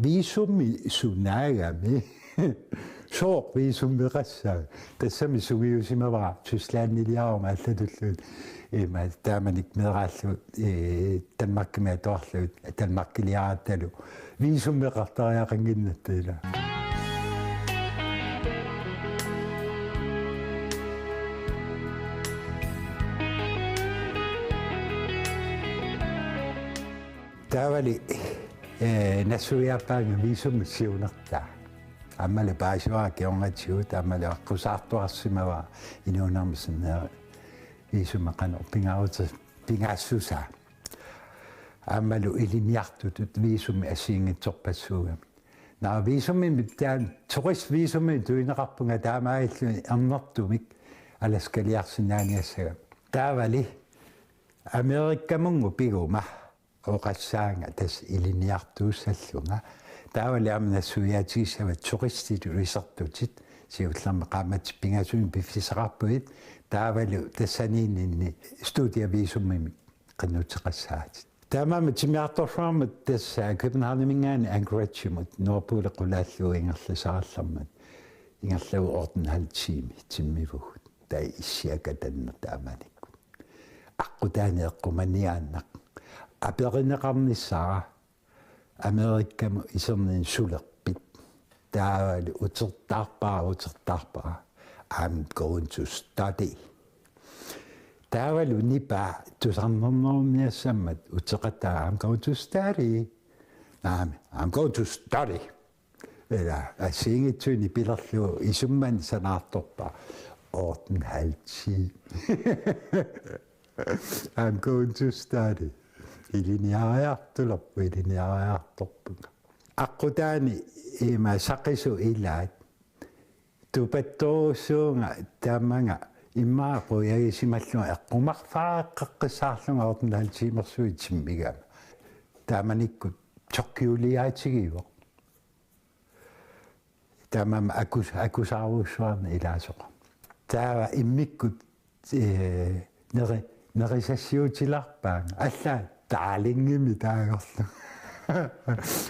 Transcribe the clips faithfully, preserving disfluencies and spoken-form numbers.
Visummi sunaagami. Sooq visummeqassaaq? Tassami sungiusimavara Tysklandiliaruma allatulluunniit. Ima taamanikkut meeraallugu, ee, Danmarkimi atuarlugit, Danmarkiliarattalu visummeqartariaqannginnatta ila. Taavali, ee, nassuiaappaanga visummi siunertaa. Aammalu paasivara kingornatigut, aammalu aqqusaartuarsimavara inuunermi sinneeri visummi qanoq pingaarut-, pingaassusaa. Aammalu ilinniartutut visummi assigiinngitsorpassuugamik. Naa, visummi taanna turistvisummi tunineqarpunga taamaalilluni ernertumik Alaskaliarsinnaaniassagami. Taavali Amerikamunnga piguma oqassaanga tassa ilinniartuussallunga. Taavali aamma nassuiaatigissavatit turistillu isertutit, siullermik qaammatit pingasunik piffissaqarputit, taavalu tassaniinninni studievisumimik qinnuteqassaatit. Taamaammat timmisartorsuarmut tassa Københavniminngaanniit Anchorage-imut Nordpol qulaallugu ingerlasarallarmat. Ingerlavoq otte og en halv time timmivugut. Taava issiakatanneq taamanikkut. Aqqutaani eqqumaniaannaq. Aperineqarnissara Amerikamut iserninnut sulerpit? Taavalu utertarpara, utertarpara. I'm going to study. Taavalu nipaa tusarnernerniassammat uteqataa, I'm going to study. Naamik, I'm going to study. Ila assigiinngitsunik pilerlugu isummani sanaartorpaa. Otte og en halv time. I'm going to study. Ilinniariartulerpoq, ilinniariartorpunga. Aqqutaani ima saqisut ilaat. Tupattorujussuuvunga taamanga immaqa quiagisimallunga eqqumarfaaqqeqqissaarlunga otte og en halv timersuit timmigama. Taamanikkut Tokyoliaatigivoq. Taamaammat akus-, akusaarujussuarnik ilaasoq. Taava immikkut, ee, neri-, nerisassiutilaarpaanga. Allaat Darlingimi taagorlugu.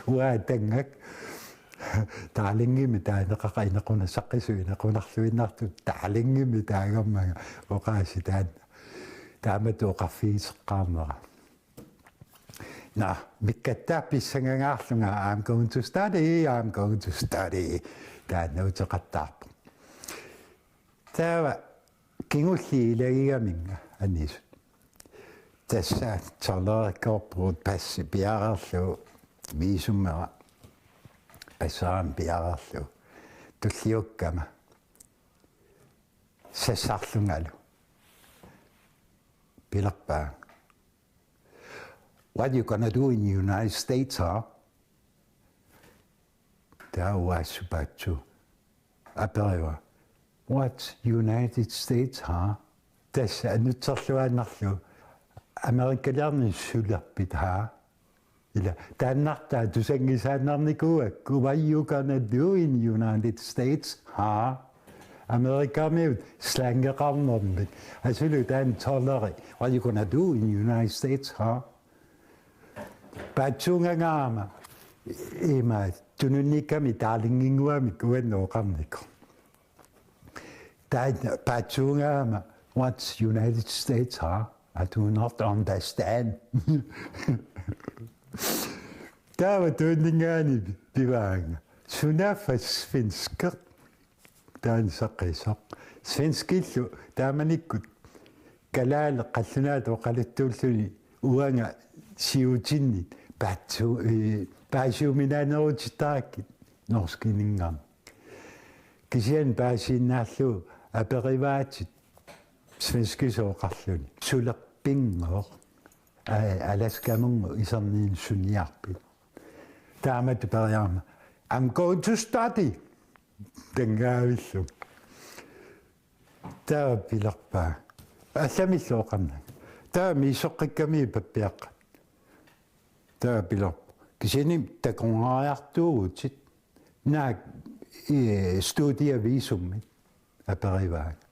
Uanga tangak. Darlingimi taaneqaqa inequna-, saqisut inequnarluinnartut Darlingimi taagormanga oqaasii taanna. Taamatut oqarfigiseqqaarnera. Nå, mikkatta pissangangaarlunga, I'm going to study, I'm going to study. Taanna uteqattaarpoq. Taava kingulliit ilagigaminnga anisut. Tassa tolderikkoorpugut, passi piareerlugu, visumera asserama piareerlugu. Tulliukkama sassarlungalu pilerpaanga: What you gonna do in United States, huh? Taava uaassupaatsu aperiva: What, United States, huh? Tassa anutserluaannarlugu: Amerikaliarnini sulerpit, huh? Ila taannartaa tusanngisaannarnikuuakku: What you gonna do in United States, huh? Amerikamiut slangeqarnermik. Asulu taanna tolleri: What you gonna do in United States, huh? Paatsuungangaarama ima tununnikkami Darlinginnguamik uannut oqarnikoq. Taanna paatsuungangaarama: What's United States, huh? I do not understand. Taava tunninngaanniit pivaanga: Sunaaffa svensker? Taanna saqisoq. Svenskillu taamanikkut kalaaleq qallunaatut oqaluttuulluni uanga siutinnit paatsu-, ee, paasiuminaanerutittarakkit norskininngaanniit. Kisianni paasiinnaallugu aperivaatit svenskisut oqarluni: Sulerpinngooq, aa, Alaskamunnga iserninnut suniarpit? Taamatut periarama: I'm going to study. Tangaavillu. Taava pilerpaa: Allamillu oqarnanga. Taava misissoqqikkami pappiaqqat. Taava pilerpoq: Kisianni takornariartuuvutit. Naak, ee, studievisummi? Aperivaanga.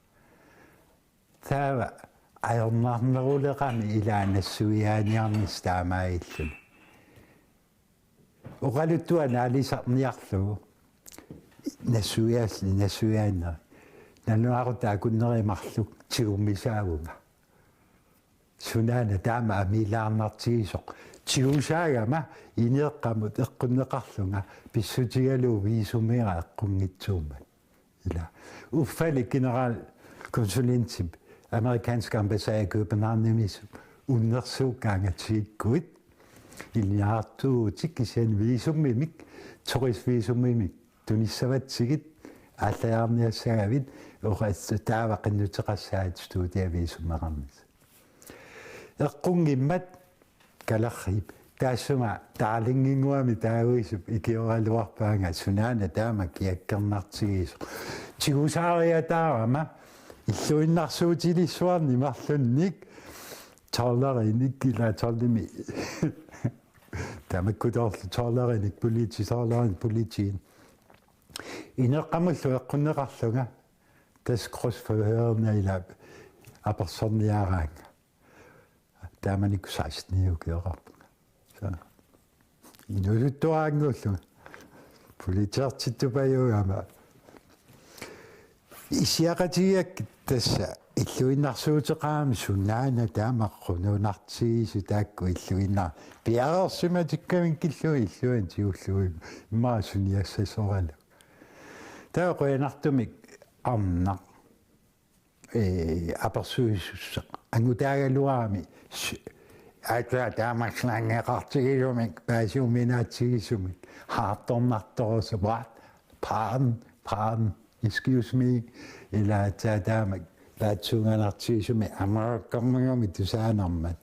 Taava ajornarnerulerami ilaa nassuiaaniarnissaq taamaalilluni. oqaluttuaq naalisarniarlugu nassuiaas-, nassuiaannerit. Nalunaaqutaq akunneri marluk tigummisaavunga. Sunaana taama amiilaarnartigisoq. Tigusaagama ineeqqamut eqqunneqarlunga pissutigalugu viisumiga eqqunngitsuummat. Ila. Uffali generalkonsulentip amerikansk ambassade Københavnimi unnersuukkaangatigikkuit. Ilinniartuuvutit kisianni viisumimik, turistviisumimik tunissavatsigit aallajaarniassagavit, oqas taava qinnuteqassaatit studiaviisumeqarnissat. Eqqunngimmat kalerriip taassuma Darlinginnguami taaguisup ikioraluarpaanga sunaana taama kiakkernartigisoq. Tigusaariataarama illuinnarsuutilissuarnik marlunnik tolderinik ila toldimi. Tamakkutoorlu tolderinik politi, tolderinik politiit. Ineeqqamullu eqqunneqarlunga tassa krydsforhørina ila apersorniaraannga. Taamanikkut seksten ukioqarpunga. Så. Inuusuttuaraannguullunga. Politiertittupajuugama. Issiaqatigiakka tassa illuinnarsuuteqarami sunaana taama qununartigisoq taakku illuinnar-, piareersimatikkaminkkillugu illuanut tigullugu immaqa suniassasoralugu. Taava qujanartumik arnaq, ee, apersuisussaq. Angutaagaluarami s-, aatsaat taama slangieqartigisumik, paasiuminaatsigisumik, haartornartorusumik, what? Pardon, pardon, excuse me, ila aatsaat taama paatsuunganartigisumik, Amerikamigami tusaanermat.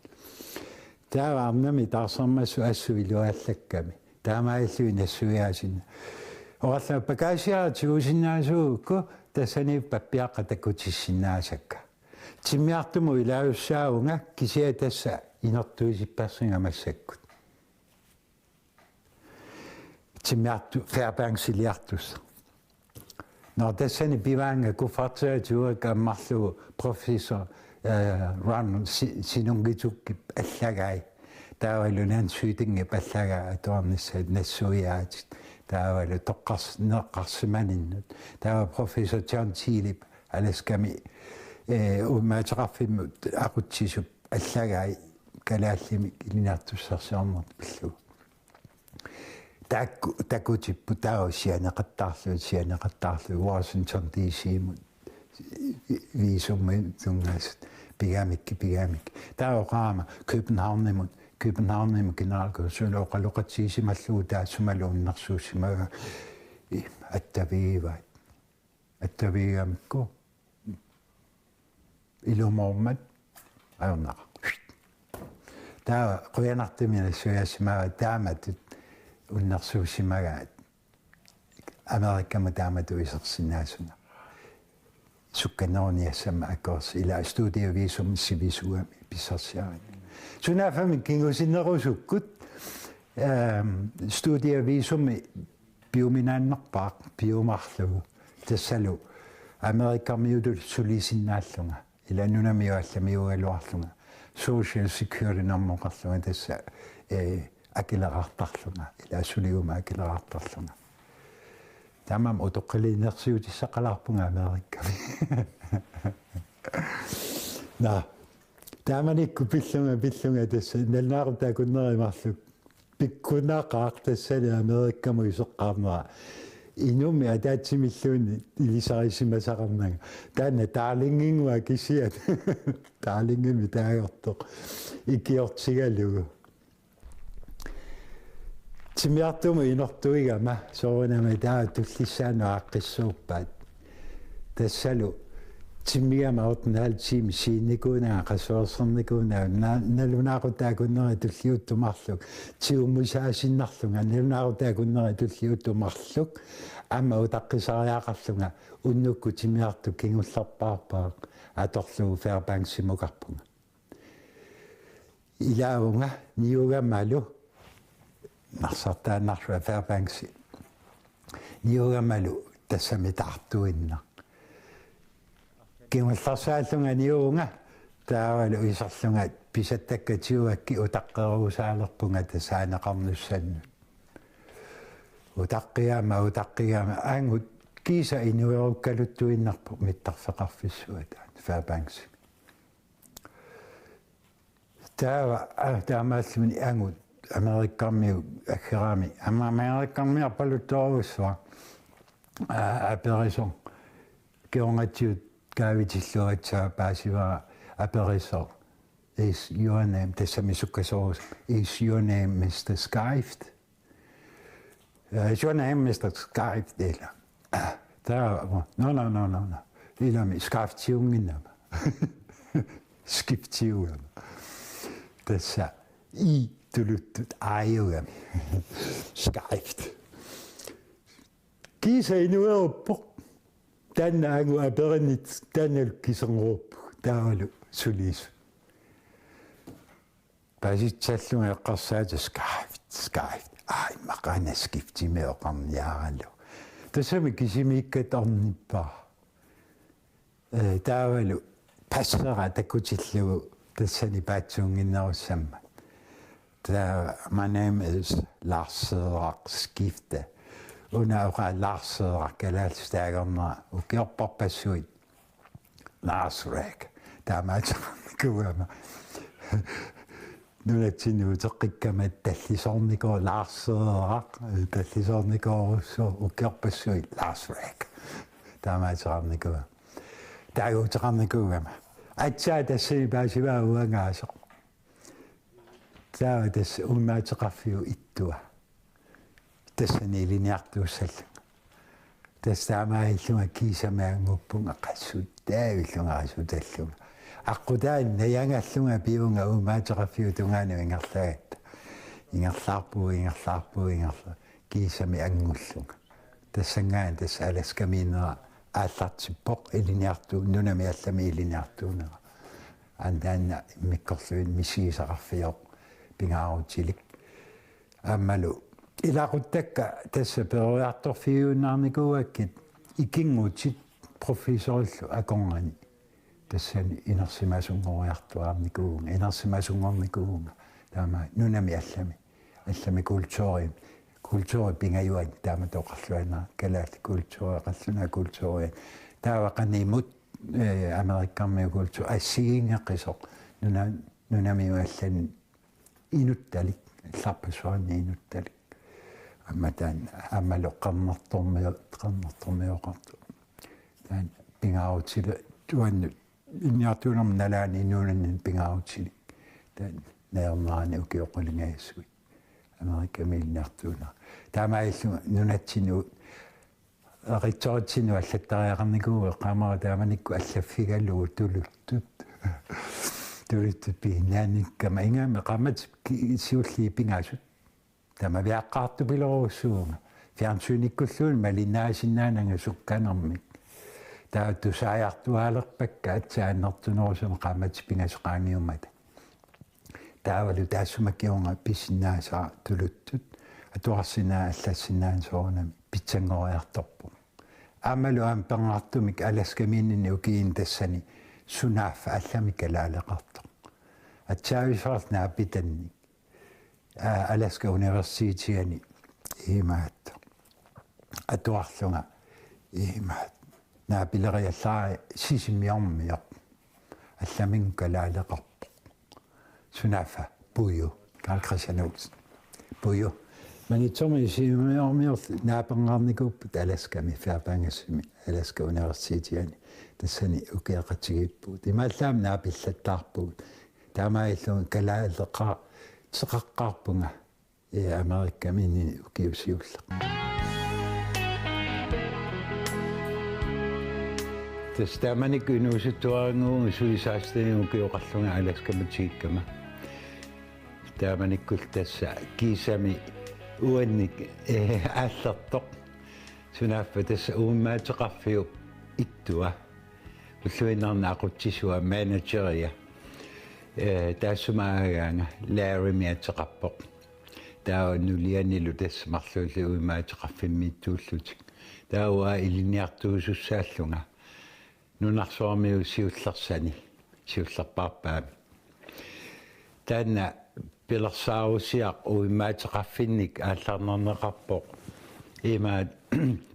Taava arnami taarsermassuk assut iluaallakkami. Taamaalilluni nassuiaasinnaavoq. Oqarlunga pakaasiara tigusinnaasuugukku tassani pappiaqqat takutissinnaasakka. Timmiartumut ilaajussaavunga kisianni tassa inertuisipparsinga massakkut. Timmiartu-, Fairbanksiliartussaq. Nå, tassani pivaannga kuffertiatigut ammarlugu professor, eh, Ronald Si-, Sinunngitsukip allagai. Taavalu Nans Hyttingip allagai atuarnissaat nassuiaatit. Taavalu toqqars-, neqqarsimaninnut. Taava professor John Thielip Alaskami, eh, uummaateqarfimmut aqutsisup allagai kalaallimik ilinniartussarsiornermut pillugu. Taakku, takutipput taava sianeqattaarlugit, sianeqattaarlugit Washington D C-mut, viisumit tunngasut, pigamikku, pigamikku. Taava oqarama Københavnimut, Københavnimut generalkonsul oqaloqatigisimallugit taassumalu unnersuussimagaa, i-, attavigivaat. Attavigigamikku ilumoormat ajornaqaaq. Taava qujanartumik nassuiaassimagaat taamatut unnersuussimagaat Amerikamut taamatut isersinnaasunga. Sukkaneruniassammat akoorsi ila studievisum sivisugami pissarsiarinni. Sunaaffami kingusinnerusukkut, ehm, studievisumi piuminaannarpaaq piumaarlugu. Tassalu Amerikamiutut sulisinnaallunga. Ila nunamiut allamiuugaluarlunga. Social security numberoqarlunga tassa, eh, akileqartarlunga. Ila suliguma akileqartarlunga. Taamaammat utoqqaliinersiutissaqalaarpunga Amerikami. Naa. Taamanikkut pillunga, pillunga tassa nalunaaqutaq akunneri marluk. Pikkunaqaaq tassani Amerikamut iseqqaarnera. Inummi ataatsimilluunniit ilisarisimasaqarnanga. Taanna Darlinginnguaq kisiat. Darlingimi taagortoq. Ikiortigalugu. Timmiartumut inortuigama soorunami taava tullissaanut aaqqissuuppaat. Tassalu timmigama otte og en halv time siinnikuunanga qasuersernikuunanga na-, nalunaaqutaq akunneri tulliuttut marluk tigummisaasinnarlunga, nalunaaqutaq akunneri tulliuttut marluk aamma utaqqisariaqarlunga unnukkut timmiartup kingullerpaarpara atorlugu Fairbanksimukarpunga. Ilaavunga niugamalu narsartaannarlunga Fairbanksi. Niugamalu tassami taartuinnaq. Kingullersaallunga niuvunga taavalu iserlunga pisattakka tigugakkit utaqqerusaalerpunga tassaaneqarnissannut. Utaqqigama, utaqqigama, angut kiisa inuerukkaluttuinnarpoq mittarfeqarfissuata Fairbanksimi. Taava, aa, taamaalluni angut Amerikkarmiut aggerami. Aamma Amerikkarmiarpaluttorujussuaq, aa, aperisoq. Kingornagut kaavitilluaritsaa paasivara aperisoq: "Is your name?" Tassami sukkasoorus: "Is your name Mister Skift?" "Uh, is your name Mister Skift?" Ila. Taava: "No, no, no, no, no." Ilami skiftiunnginnama. Skiftiugama. Tassa i tuluttut aajugami. Skift. Kiisa inueruppoq. Taanna angut aperinnit taannalu kiserngoruppugut. Taavalu sulisoq. Paasitsallunga eqqarsaatiga: "Skift, Skift." "Aa, immaqa una Skiftimik oqarniaralugu." Tassami kisimiikkatta ornippara. Ee, taavalu passera takutillugu tassani paatsuunnginnerussammat. Taava: "My name is Lars Seerak Skifte." Una oqaa Lars Seerak, kalaallisut taagornera, ukiorparpassuit Lars Rek. Taamaateqarnikuugama. Nunatsinni uteqqikkama tallisoornikuuvoq Lars Seerak, tallisoornikuuvoq ukiorpassuit Lars Rek. Taamaateqarnikuugama. Taaguuteqarnikuugama. Aatsaat tassani paasivara uangaasoq. Taava tassa uummaateqarfiup ittua. Tassani ilinniartuussallunga. Tassa taamaalillunga kiisami annguppunga, qassuttaavillunga, qassuttallunga. Aqqutaani najangallunga pivunga uummaateqarfiup tungaanut ingerlagatta. Ingerlaarpugut, ingerlaarpugut, ingerla-, kiisami anngullunga. Tassanngaanniit tassa Alaskamiinnera aallartippoq ilinniartu-, nunami allami ilinniartuunera. Aamma taanna immikkorluinnaq misigisaqarfiuvoq, pingaarutilik. Aammalu ilaquttakka tassa peroriartorfigiunnaarnikuugakkit ikinngutit professorillu akornanni. Tassani inersimasunngoriartuaarnikuuvunga, inersimasunngornikuuvunga. Taama nunami allami. Allami kulturi, kulturi pingajuani taamatut oqarluinnarpara, kalaallit kulturi, qallunaat kulturi. Taava qanimut, ee, Amerikkarmiut kulturi assigiinngeqisoq nuna-, nunamiut allani inuttalik, allarpassuarni inuttalik. Aamma taanna, aammalu qernertormio-, qernertormioqartoq. Taanna pingaarutilik uannut ilinniartuunermut nalaani inuuninni pingaarutilik. Taanna najornerani ukiut qulingajassuit. Amerikami ilinniartuunera. Taamaalillunga nunatsinni u-, ritsoritsinni allattariaqarnikuuvoq, eqqaamavara taamanikkut allaffigalugu tuluttut. Tuluttut piinnaanikkama, ingammik qaammatit ki-, siulliit pingasut. Tamaviaqqaartupilorujussuuvunga. Fjernsynikkulluunniit malinnaasinnaananga sukkanermik. Taava tusaajartuaalerpakka aatsaat annertunerusumik qaammatit pingasut qaangiummata. Taavalu taassuma kingorna pisinnaasara tuluttut atuarsinnaaneq allassinnaaneq soorunami pitsanngoriartorpoq. Aammalu aamma pernartumik Alaskamiinninni ukiuni tassani sunaaffa allami kalaaleqartoq. Atsaavissuarlu naapitannik, aa, Alaska Universitetiani imaattoq atuarlunga imaattoq naapileriallarai Sisimiormioq. Allaminnga kalaaleqarpoq. Sunaaffa Puju, Karl Kristian Olsen. Puju. Maniitsormiut Sisimiormiut naapeqarnikuupput Alaskami, Fairbanksimi, Alaska Universitetiani. Tassani ukioqatigiippugut. Imaallaat naapillattaarpugut. Taamaalillunga kalaaleqaateqaqqaarpunga. Ee, Amerikamiinni ukiut siulleq. Tassa taamanikkut inuusuttuarannguuvunga suli seksten ukioqarlunga Alaskami tikikkama. Taamanikkullu tassa kiisami uannik, ee, aallartoq. Sunaaffa tassa uummaateqarfiup ittua. Ulluinnarni aqutsisua manageria. Ee, taassuma aagaanga Larrymik ateqarpoq. Taava nulianilu tassa marluullutik uummaateqarfimmiittuullutik. Taava ilinniartuusussaallunga nunarsuarmiut siullersani, siullerpaarpaami. Taanna pilersaarusiaq uummaateqarfinnik aallarnerneqarpoq Imaat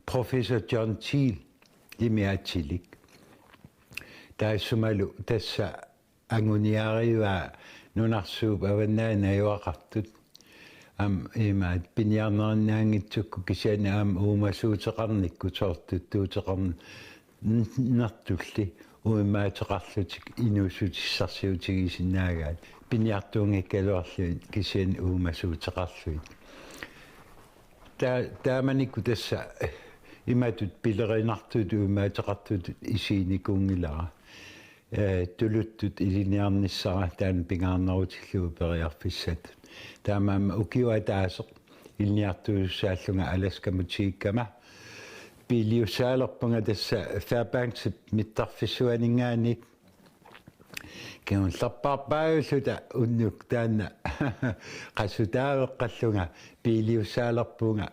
professor John Thiel, imaattulik. Taassumalu tassa anguniarivaa nunarsuup avannaani najugaqartut. Aamma imaat piniarnerinnaanngitsukku kisianni aamma uumasuuteqarnikkut soorluttuuteqarnertulli uummaateqarlutik inuussutissarsiutigisinnaagaat piniartuunngikkaluarlugit kisianni uumasuuteqarlugit. Taa-, taamanikkut tassa imatut pilerinartutut uummaateqartutut isiginikuunngilara. Eh, tuluttut ilinniarnissara taanna pingaarnerutillugu periarfissatut. Taamaammat ukioq ataaseq ilinniartuusussaallunga Alaskamut tikikkama biiliussaalerpunga tassa Fairbanksip mittarfissuaninngaanniit kingullerpaarpaavilluta unnuk taanna qasutaaveqqallunga biiliussaalerpunga,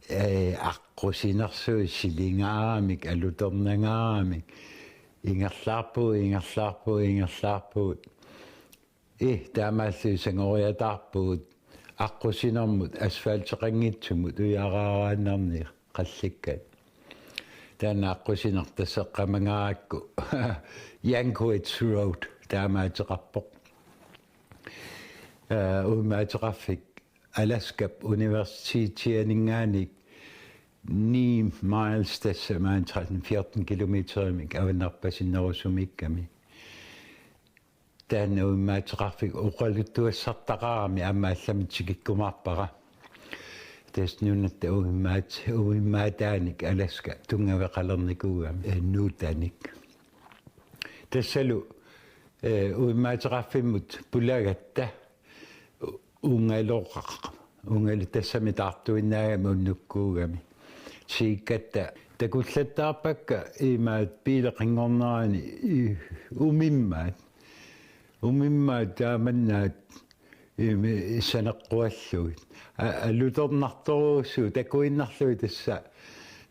eh, aqqusinersuit silingaaramik, alutornangaaramik, ingerlaarpugut, ingerlaarpugut, ingerlaarpugut. Ih, taamaallu sangoriataarpugut aqqusinermut asfalteqanngitsumut ujaraaraannarniit qallikkat. Taanna aqqusineq tassa eqqaamangaarakku Yankoitz Road taamaateqarpoq. Eh, uummaateqarfik Alaskap Universitetianinngaanniit ni miles, tassa maani tretten fjorten kilometerimik avannarpasinnerusumiikkami. Taanna uummaateqarfik oqaluttuassartaqarami aamma allamik tikikkumaarpara. Tassa nunatta uummaat-, uummaataanik Alaska tunngaveqalernikuugami, eh, nuutanik. Tassalu, eh, uummaateqarfimmut pulagatta u-, ungaloqaq. Ungalu tassami taartuinnaagami unnukkuugami. Tikikkatta takullattaarpakka imaat biileqinngornerani i-, umimmaat. Umimmaat taamannaat imi saneqquallugit. A-, alutornartorujussuuvoq takuinnarlugit tassa.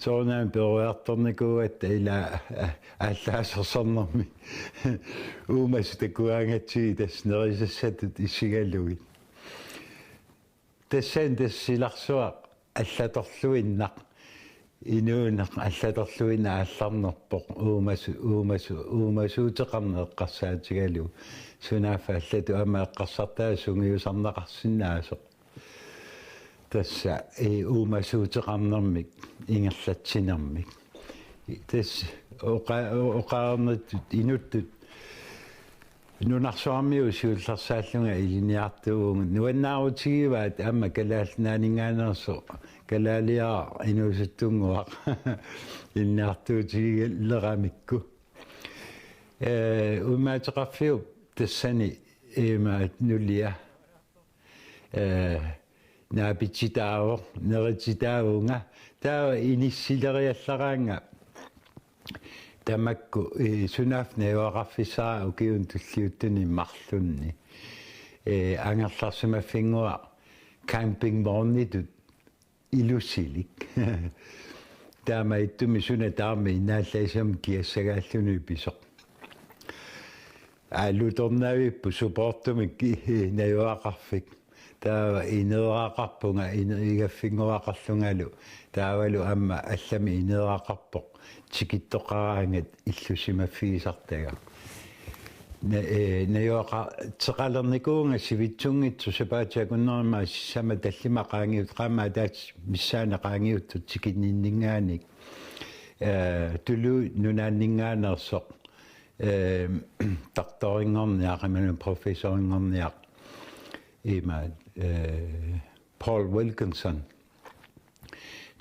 Soorunami peroriartornikuugatta ila, a-, aallaasersornermi. Uumasut takugaangatsigit tassa nerisassatut isigalugit. Tassani tassa silarsuaq allatorluinnaq, inuuneq allatorluinnaq aallarnerpoq uumasu-, uumasu-, uumasuuteqarneq eqqarsaatigalugu. Sunaaffa allatut aamma eqqarsartaa sungiusarneqarsinnaasoq. Tassa, eh, uumasuuteqarnermik ingerlatsinermik. Tassa oqa-, oqarnertut inuttut nunarsuarmiut siullersaallunga ilinniartuuvunga. Nuannaarutigivaat aamma Kalaallit Nunaanninngaanneersoq, kalaaliaraq inuusuttunnguaq ilinniartuutigileramikku. Eh, uummaateqarfiup tassani imaat nulia, eh, naapitsitaavoq, nerititaavunga, taava inissileriallaraannga tamakku, eh, sunaaffa najugaqarfissara ukiuni tulliuttuni marlunni. Eh, angerlarsimaffinnguaq campingvognitut ilusilik. Taamaattumik suna tamarmi innaallagissamik kiassagaalluni pisoq. Alutornavipput supoortumik i-, najugaqarfik. Taava ineeraqarpunga ine-, igaffinnguaqarlungalu. Taavalu aamma allamik ineeraqarpoq. Tikittoqaraangat illusimaffigisartagaq. Na-, eh, najugaqarteqalernikuuvunga sivitsunngitsoq sapaatip akunnerup aamma sisama tallimat qaangiut-, qaammat ataatsip missaani qaangiuttut tikinninninngaanniit. Eh, Tuluit Nunaanninngaanneersoq, eh, doktorinngorniaq, imaluunniit professorinngorniaq, imaat, eh, Paul Wilkinson.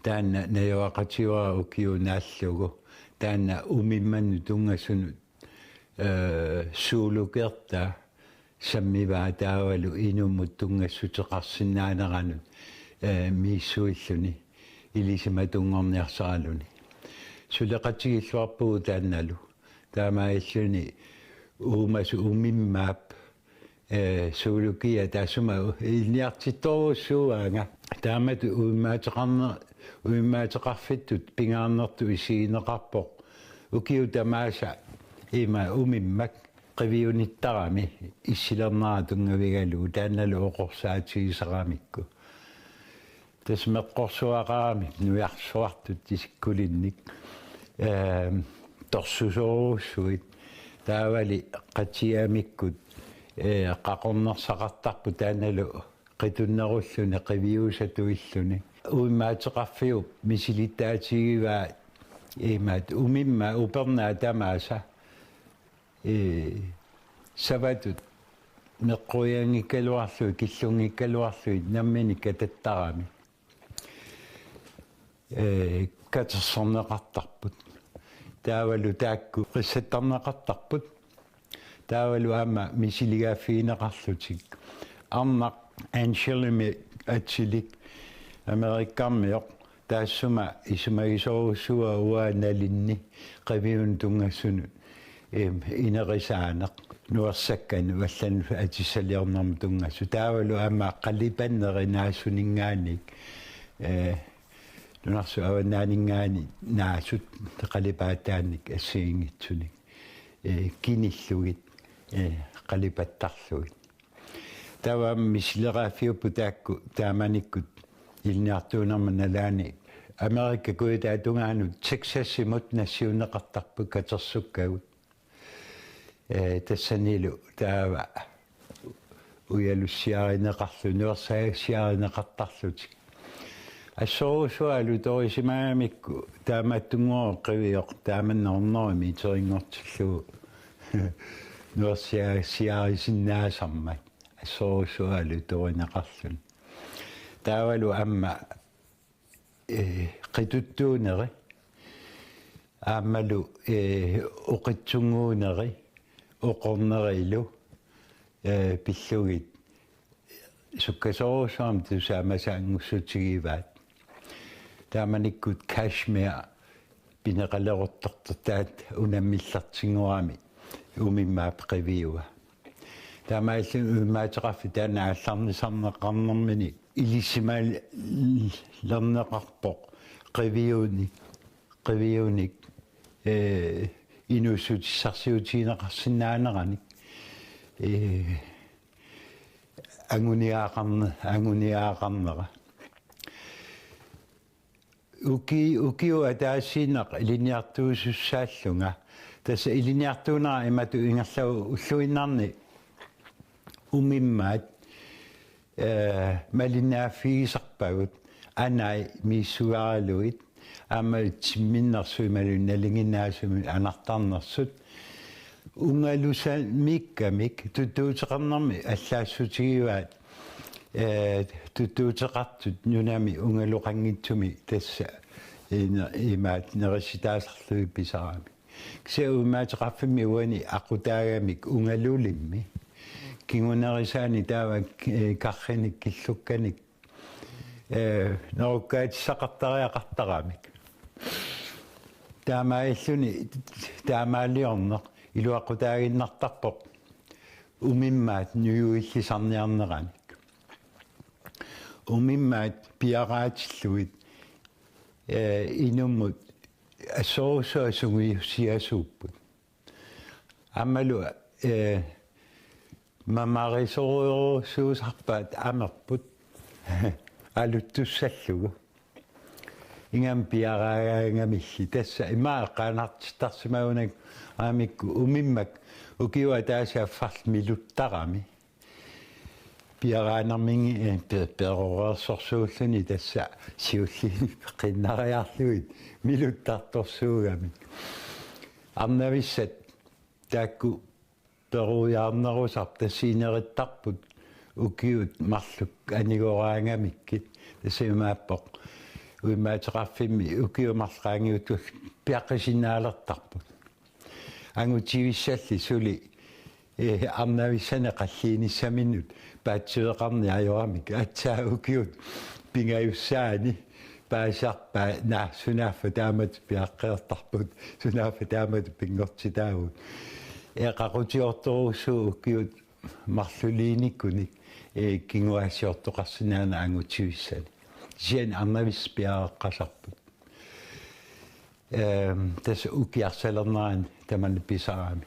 Taanna najugaqatigivara ukiup naallugu. Taanna umimmannut tunngasunut, eh, zoologertaa sammivaa taavalu inummut tunngassuteqarsinnaaneranut, eh, misissuilluni ilisimatunngorniarsaraluni. Suleqatigilluarpugut taannalu. Taamaalilluni uumasut umimmaap, eh, zoologia taassuma ilinniartittorujussuuaanga. Taamatut uummaateqarne-, uummaateqarfittut pingaarnertut isigineqarpoq. Ukiut tamaasa ima umimmak qiviunittarami issilernera tunngavigalugu taannalu oqorsaatigisaramikku. Tassa meqqorsuaqaramik nujarsuartut isikkulinnik, ehm, torsusoorujussuit, taavali qatiamikkut, eh, qaqornersaqartarput taannalu qitunnerulluni qiviusatuilluni. Uimmaateqarfiup misilittaatigivaa imaat umimmaat upernaat tamaasa, eh, savatut meqqorianngikkaluarlugit, killunngikkalaarlugit nammineq katattarami, eh, katersorneqartarput. Taavalu taakku qissattarneqartarput. Taavalu aamma misiligaaffigineqarlutik. Arnaq Anschel-imi atsilik Amerikkarmioq taassuma isumagisorujussuuaa uanga nalinni qiviunut tunngasunut, em, inerisaaneq nuersakkanut allanut atissaliornermut tunngasut. Taavalu aamma qalipanneri naasuninngaanniit, eh, nunarsuup avannaaninngaanniit naasut qalipaataannik assigiinngitsunik, eh, kinillugit, eh, qalipattarlugit. Taava aamma misileraaffiupput taakku taamanikkut ilinniartuunerma nalaani Amerikap kujataatungaanut Texasimut nassiunneqartarput katersukkagut. Eh, tassanilu taava ujalussiarineqarlutik, nuersagassiarineqartarlutik. Assorujussuaq alutorisimagamikku taamaattunnguuvoq qivioq taamanna hundrede meterinngortillugu nuersagassiarisinnaasarmat. Assorujussuaq alutorineqarluni. Taavalu aamma, eh, qituttuuneri. Aammalu, eh, oqitsunnguuneri, oqornerilu, eh, pillugit. Sukkasoorujussuarmik tusaamasanngussutigivaat. Taamanikkut cashmere pineqaleruttortortaat unammillertinnguamik umimmaap qiviua. Taamaalilluni uimmaateqarfik taanna aallarnisarneqarnermini ilisimalerneqarpoq qiviuni-, qiviunik, eh, inuussutissarsiutigineqarsinnaaneranik, eh, anguniagaqarne-, anguniagaqarnera. Uki-, ukiup ataasiinnaq ilinniartuusussaallunga. Tassa ilinniartuunera imatut ingerlavoq ulluinnarni umimmaat, eh, malinnaaffigisarpagut, anai misissugaralugit, aamma timminnersut imaluunniit nalinginnaasumik anartarnersut. Ungalusamiikkamik tuttuuteqarnermi allaassutigivaat, eh, tuttuuteqartut nunami ungaloqanngitsumik tassa, eh, ne-, imaat nerisitaasarlugit pisaramik. Kisianni uimmaateqarfimmi uani aqutaagamik ungalulimmi. Kingunerisaani taava, eh, karrinik killukkanik, eh, nerukkaatissaqartariaqartaramik. Taamaalilluni taamaaliorneq iluaqutaaginnartarpoq umimmaat nujuillisarniarneranik. Umimmaat piaraatillugit, eh, inummut assorujussuaq sungiussiasuupput. Aammalu, eh, mamarisorujussuusarpaat amerput aluttussallugu. Ingammik piaraagaangamilli tassa ima eqqaanartittarsimagunarpoq aamma uku umimmak ukiup ataaseq affarlu miluttarami. Piaraanerminni, eh, pe-, peroreersorsuulluni tassa siulliit qinnariarlugit miluttartorsuugamik. Arnavissat taakku perujaarnerusarput tassa inerittarput ukiut marluk anigoraangamikkit, tassa imaappoq uimmaateqarfimmi ukiut marluk qaangiuttut piaqqisinnaalersarput. Angutivissalli suli, eh, arnavissanik qalliinissaminnut paatsiveqarneq ajoramik aatsaat ukiut pingajussaanni paasisarpaat, naa, sunaaffa taamatut piaqqeertarput, sunaaffa taamatut pinngortitaavugut. Eh, qaqutigoortorujussuuvoq ukiut marluliinikunik, eh, kinguaassiortoqarsinnaaneq angutivissanik. Kisianni arnavissat piareeqqasarput. Ehm, tassa ukiarsalernerani tamanna pisarami.